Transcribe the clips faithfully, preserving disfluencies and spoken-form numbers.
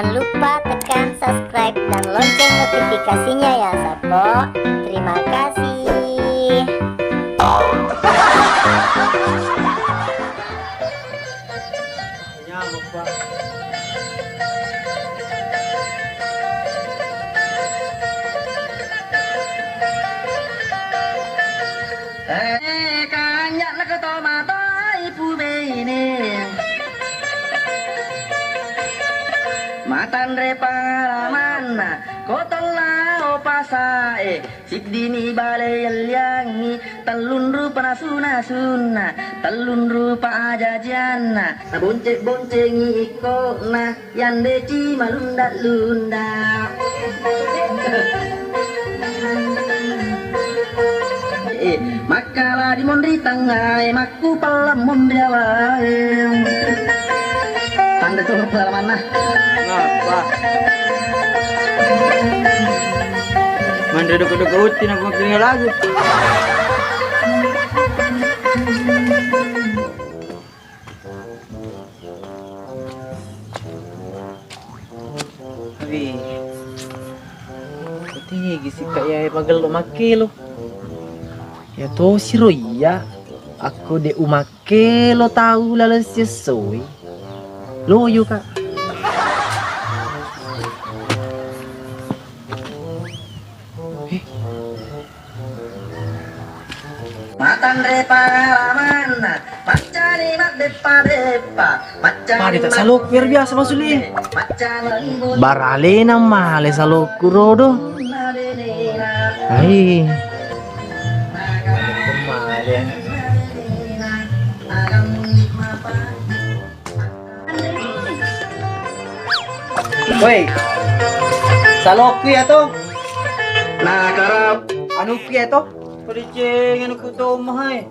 Jangan lupa tekan subscribe dan lonceng notifikasinya ya, Sappo. Terima kasih. Eh, kanja'na ko to matai pubene. Matanre pangalamanna, ko tellao pasae, siddini bale yelliangngi, tellunrupa nasu-nasunna, tellunrupa ajajianna, nabonce-boncengi ikkona. Yandeci malunda-lunda. Eh, makkala di monri tangngae, makkupalla monri awae. Tanda tu pengalamanna. Ngapa? Manre doko-doko utti, nako makkiringa lagu. Wih, kutigi sikka iya magello makkelo. Ya tosiro iya, akko de umakkelo tau laleng siessoi. Loyo ka. Eh. Matanre pangalamanna, maccani mabbeppa-beppa, maccani. Pade tak salokku, biar biasa masuli. Maccani. Baralena male salokku rodo. Ai. Woi, salokku ya to. Nah, karap. Anukku ya to. Padeceng anukku to, mahai.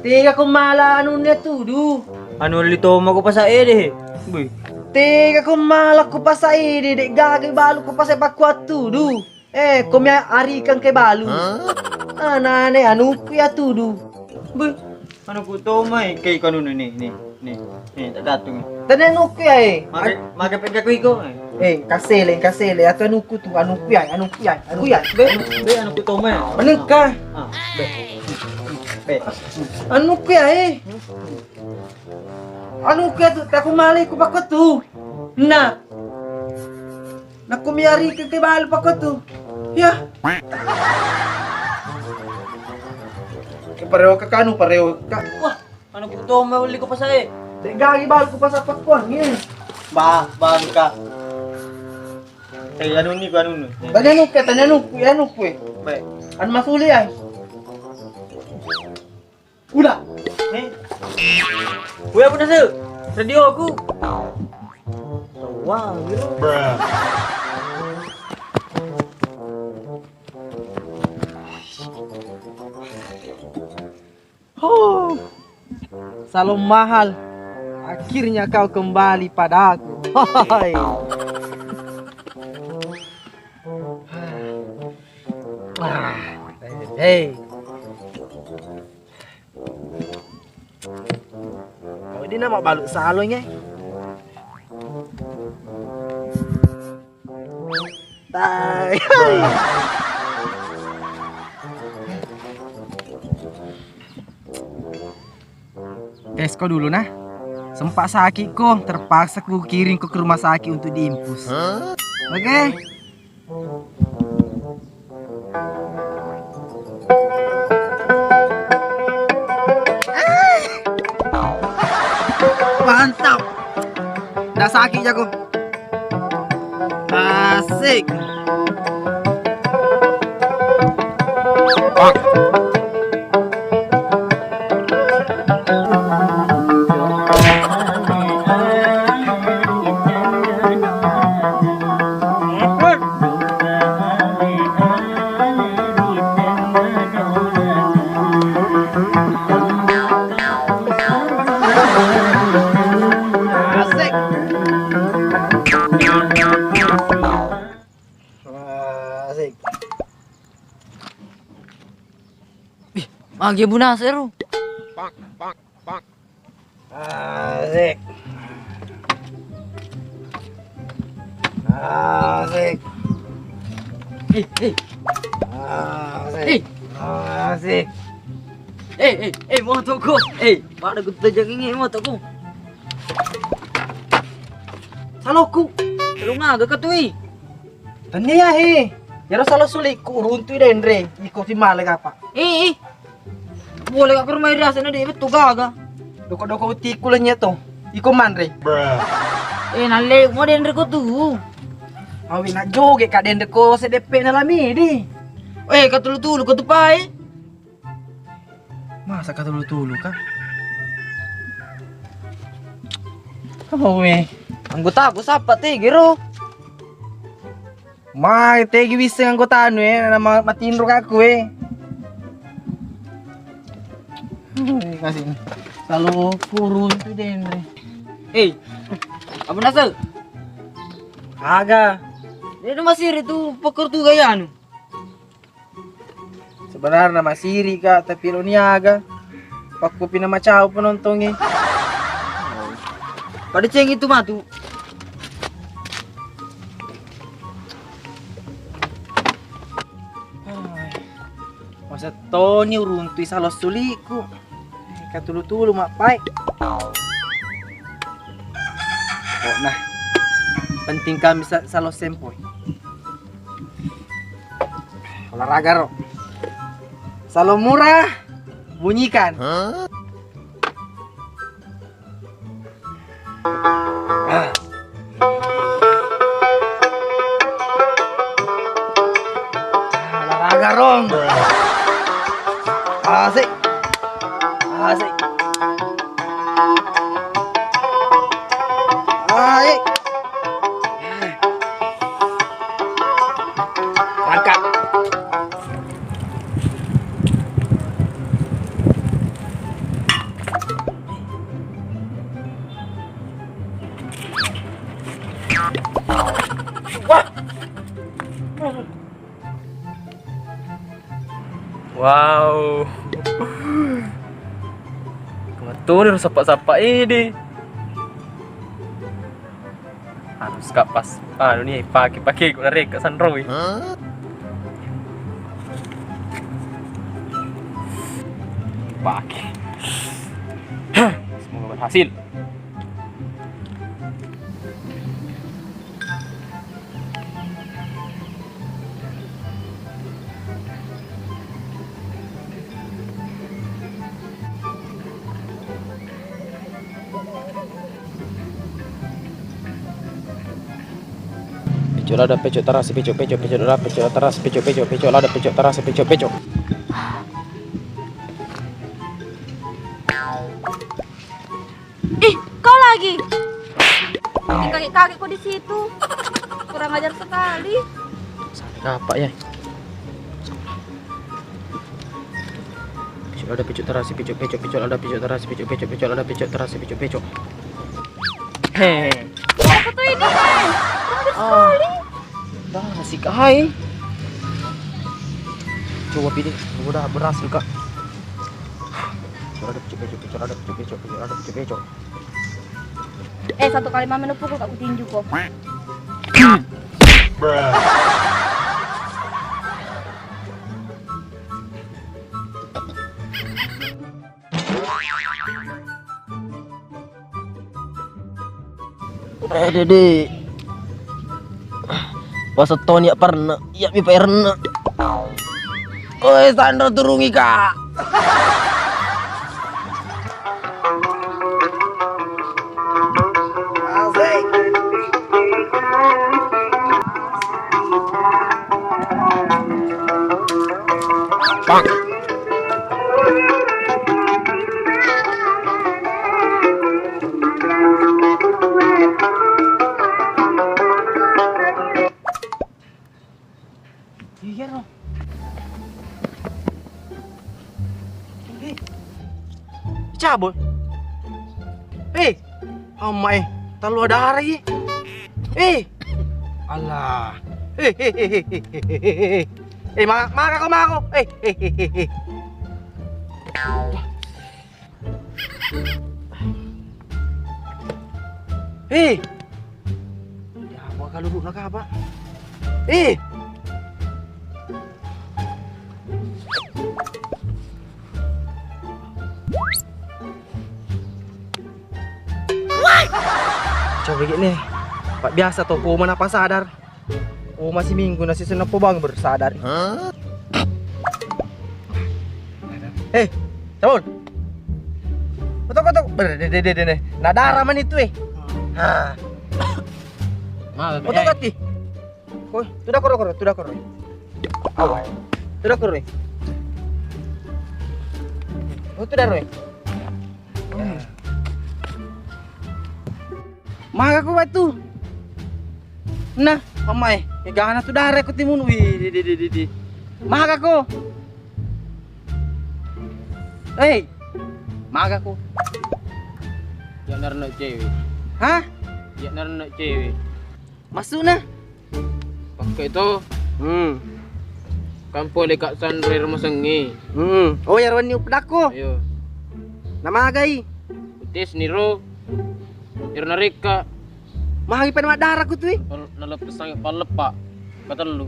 Tega ko mala anunna tudu. Anu li to mako pasa ede. Bui. Tega ko mala ko pasa ede, de gaga balu ko pasa pakkuattudu. Eh, ko mi arikang ke balu. Anane anukku ya tudu. Bui. Anukku to mai, kai kanu ni, ni, ni, ni, tak datung. Tadi anukku ya, eh. Maka, maka pega ku iko, eh. Eh, kasele, kasele, atau anukku tu, anukku ya, anukku ya, anukku ya. Be, be, anukku to mai. Anukka. Ah, be. Be. Anukku ya, eh. Anukku ya tu, tak aku male ku pakai tu. Nah. Nakko miari ke, ke balu pakotu. Ya. Ke pareo ke kanu, pareo ka. Wah, anu ku to mau li ko pasae. De gagi balu ku pasa pakuang ni. Ba, bangka. Eh, anu ni, anu ni. Tanya nu ke, tanya nu, ya nu kue. Baik. Anu masuli ai. Udah. Eh. Weh, apa nasi? Radioku. Wah, gitu. Huh. Salon mahal, akhirnya kau kembali padaku. Hai. Ah, hei. Kau ini nama balut salon ya? Tai. Tes ko dulu nah. Sempat sakit ko, terpaksa ku kirim ko ke rumah sakit untuk diinfus. Oke? Mantap. Ndak sakit jago. Asik. Asik. Asik. Ih, magi Bu Nasir. Asik. Asik. Eh, eh. Asik. Eh. Asik. Eh, eh, eh, motoku. Eh, pada kutajang ini motoku. Saloku. Lu ngaga ketui. Tennia he. Yaro salo sulikku uruntui denre. Iko fi male kapa. Eh, eh. Boleh ka ke rumah riasana de' bettu gaga. Doko-doko utiku lenya to. Iko manre. Eh, nalle mo denre ko tu. Awi na joge ka denre ko sedeppe na lamidi. Eh, katulu-tulu ko tu pae. Masa katulu-tulu ka? Owe. Anggotaku sapa te gero? Mai tegi wisseng anggotanu e, na ma-, matinro kakku e. Kasih. Kalau kurun tu denre. Eh, apa nasel? Aga. Dia tu masih itu peker tu gaya anu. Sebenarnya masiri ka, tapi lo niaga. Pakkupi na macau penontonge. Pada ceng itu matu. Masa toni uruntui salo suliku. Katulu-tulu mappai. Oh, nah. Penting kami sa-, salo sempoi. Olahraga ro. Salo murah, bunyikan. Ah. Olahraga rong. Asik. Asik. Asik. Berangkat. Wah. Wow. Kebetulan sapa-sapa ini. Harus ka pas anu ni pake-pake ko nareka sanroi. Pake. Semoga berhasil. Pecok lada, pecok tarasi, pecok, pecok, pecok lada, pecok tarasi, pecok, pecok, pecok lada, pecok tarasi, pecok, pecok. Ih, kau lagi. Ini kakek-kakek kok di situ. Kurang ajar sekali. Sampai kapan ya? Pecok lada, pecok tarasi, pecok, pecok, pecok lada, pecok tarasi, pecok, pecok, pecok lada, pecok tarasi, pecok, pecok. Hehe. Apa tuh ini? Kurang ajar sekali. Dah, si Kahai. Coba pilih, udah berhasil, Kak. Pecok lada, pecok, pecok, pecok lada, pecok, pecok, pecok lada, pecok, pecok. Eh, satu kali mama nepukul kak kutinju ko. Eh, Dede. Masa toni ya pernah, iya mi pernah. Oi, Sandro turungi, Kak. Asik. Bang. Iya, no. Eh, cabut. Eh, amma, eh, telu ada arah, eh. Eh, Allah. Eh, eh, eh, eh, eh, eh, eh, eh. Eh, ma-, maka ko, maka ko. Eh, eh, eh, eh, eh. Eh. Ya, apa Alurukna kapang. Eh. Coba gini. Pak biasa to, ko mana pas sadar. Oh, masih minggu nasi seneng po bang bersadar. Eh, cabul. Betul, betul. Ber-, de, de, de, de, de. Nah, darah mana itu, eh? Ha. Mana, betul, eh? Kati. Koi, tuda koro, koro, tuda koro. Awa. Tuda koro, eh. Oh, tuda koro, eh. Maga ko batu. Nah, pamae, egana tu dare ko timun. Wih, di, di, di, di, di. Maga ko. Hei, maga ko. Ya narno cewek. Hah? Ya narno cewek. Masukna. Pakai to. Hmm. Kan pole Kak Sandra rumah sengi. Hmm. Oh, ya rawanni updakko. Ayo. Namagai. Utis niro. Iro narekka. Magi pada maddara ku tu, eh. Pal-, naleppesang palleppa. Katellu.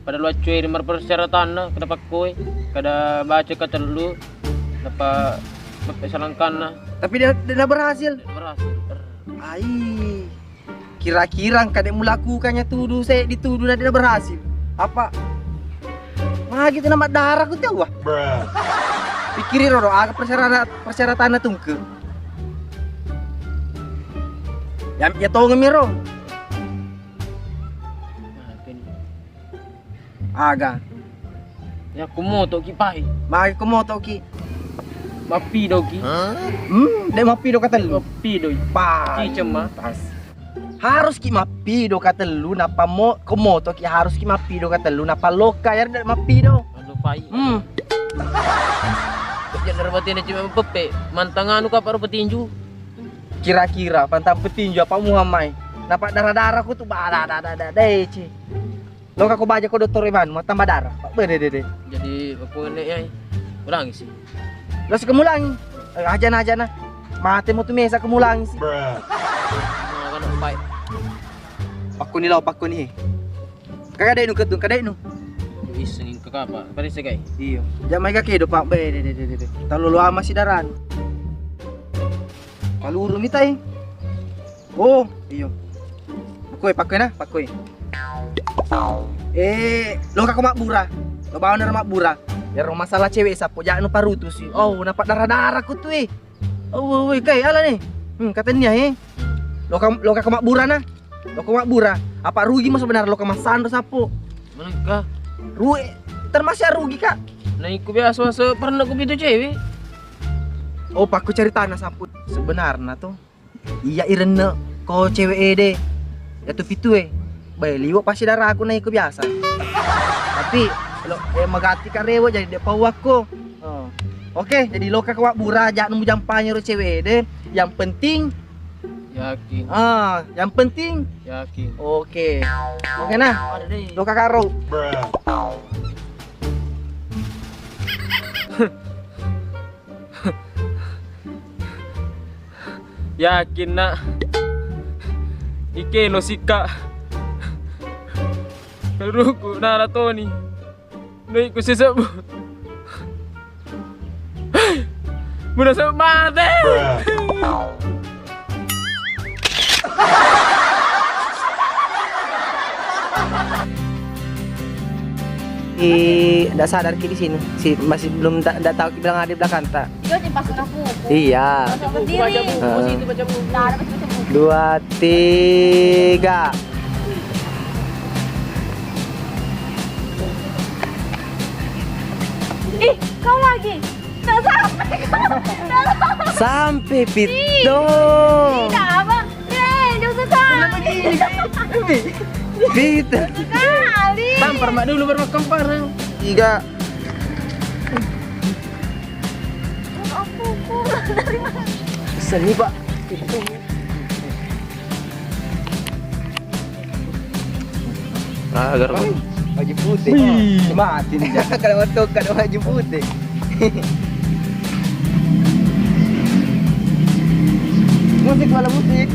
Pada luaccu iri mar persyaratanna, kada pakkoi, kada baca katellu, napa, napa salangkanna. Tapi dia, dia berhasil. Berhasil. Ai. Kira-kira engka de' mulakukannya tudu, se' ditudu na de' berhasil. Apa? Magi tu nama darah ku tahu, ah. Pikkiri roro, aga persyaratan, persyaratanna tungke. Ya, ya tongeng mi ro. Aga. Ya, ku moto ki pai. Magi ku moto ki. Mappido ki. Hmm, de' mappido katellu. Mappido. Pas. Cicem, ma. Pas. Harus ki mappido katellu, nappa mo-, ku moto ki harus ki mappido katellu, nappa lokka, ya de' mappido. Aduh, pai. Hmm. Jadi nerbatena cuma pepe. Mantang anu ka paro petinju. Kira-kira pantang petinju apa Muhammad? Napa darah-darah ku tu ba-, da-, da-, da-, da-, dece. Loka ko baja ko dottoro e manu, mattamba dara. Bede, de, de. Jadi, aku nenek, ya. Ulangi sih. Lo si kemulangi. Eh, ajana, ajana. Mate mo tu mesa kemulangi sih. Nah, kan baik. Pakko ni lo, pakko ni. Kakak dek nu ketung, kakak dek nu. Iseng ke apa? Pada segai. Iyo. Jam mai kaki do, Pak. Bede, de, de, de, de. Talo lo ama si daran. Kaluru mitai. Oh, iyo. Pakoi, pakoi na, pakoi. Eh, loka ko mabbura. Lo bawa naro mabbura. Iyaro masalah cewek sappo, ja'nu parutusi. Oh, napa dara-dara ku tu, eh. Oh, woi, woi, kai, ala ni. Hmm, katennia, eh. Loka, loka ko mabbura na. Loka mabbura. Apa rugi mo sebenarnya loka massandro sappo? Manengka. Rugi, termasuk rugi, Kak. Nah, iku biasa, biasa pernah ku pitu cewek. Oh, pakku ceritana sappo. Sebenarnya tuh. Iya, irenne ko cewek ede. Yatu pitu e. Bae, liwe pasti daraku na iko biasa. Tapi lo, eh, magatti ka rewe jadi de' pauakko. Oh. Oke, jadi loka ko mabbura, ja'nu mujampanya ro cewek ede. Yang penting yakin. Ah, yang penting yakin. Oke. Oke nah. Loka karo. Yakin, Nak. Ike lo sikka. Ruku nara toni. Noiku sisebbu. Muna sebbu mate. Ih, ndak sadar ki di sini. Si, masih belum, ndak, ndak tahu ki bilang ada di belakang tak. Iya, di pas aku. Iya. Masuk berdiri. Heeh. Nah, ada baca-baca buku. Dua, tiga. Ih, kau lagi. Nggak sampai kau. Nggak sampai. Sampai, Pito. Ih, tidak, Abang. Eh, dia susah. Kenapa gini? Pito. Sekali. Tampar mak dulu baru makan parang. Tiga. Aku kurang dari mana? Seni, Pak. Ah, agar apa? Baju putih. Wih. Mati nih, Jack. Kalau waktu kada baju putih. Musik malah musik.